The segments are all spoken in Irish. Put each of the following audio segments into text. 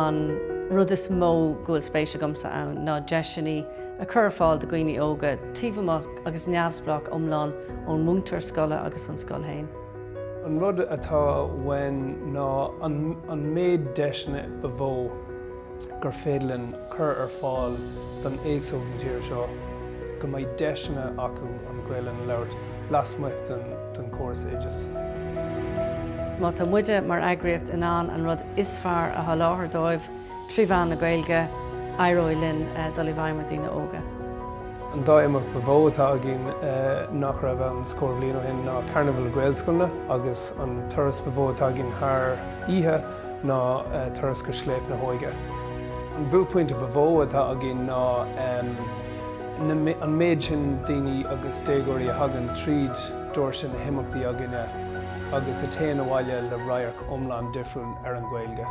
An rud is mó go bhfuil spéis agamsa ann ná deiseanna a chur ar fáil do dhaoine óga taobh amuigh agus neamhspleách iomlán ón múinteoir scoile agus ón scoil féin. An rud atá uainn ná an méid deiseanna ba mhó gur féidir linn cur ar fáil don aos óg na tíre seo go mbeidh deiseanna acu an Ghaelainn a labhairt lasmuigh den chóras oideachais. Má tá muide mar eagraíocht in ann an rud is fearr a sholáthar dóibh trí mheán na Gaeilge, éireoidh linn dul i bhfeidhm ar dhaoine óga. An dá imeacht ba mhó atá againn nach raibh ann scór bhliain ó shin ná Carnabhal na Gaelscoileanna agus an turas ba mhó atá againn thar oíche ná turas go Scléip na hÓige. An buaicphointe ba mhó atá againn ná an méid sin daoine agus déagóirí a thagann tríd doirse na himeachtaí againne agus a théann abhaile le radharc iomlán difriúil ar an Ghaeilge.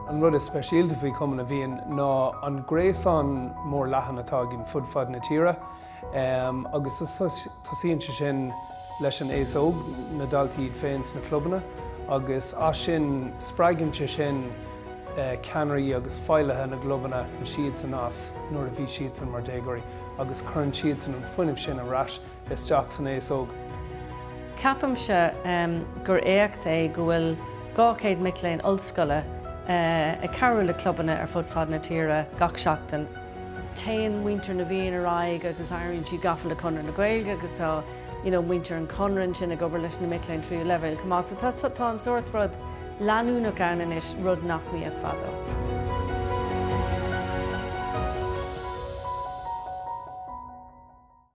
An rud is speisialta faoi Chumann na bhFiann ná an gréasán mór leathan atá againn fud fad na tíre agus tosaíonn sé sin leis an aos óg, na daltaí iad féin sna clubanna agus as sin spreagann sé sin ceannairí agus feighlithe na gclubanna, siadsan as nuair a bhí siadsan mar déagóirí agus cuireann siadsan an fuinneamh sin ar ais isteach san aos óg. Ceapaimse gur éacht é go bhfuil 200 mic léinn ollscoile ag cabhrú le clubanna ar fud fad na tíre gach seachtain. Téann muintir na bhFiann ar aghaidh agus éiríonn siad gafa le Conradh na Gaeilge agus tá you know muintir an Chonradh ansin ag obair leis na mic léinn tríú leibhéal chomh maith. So tá tá an sórt rud leanúnach ann anois, rud nach mbíodh fadó.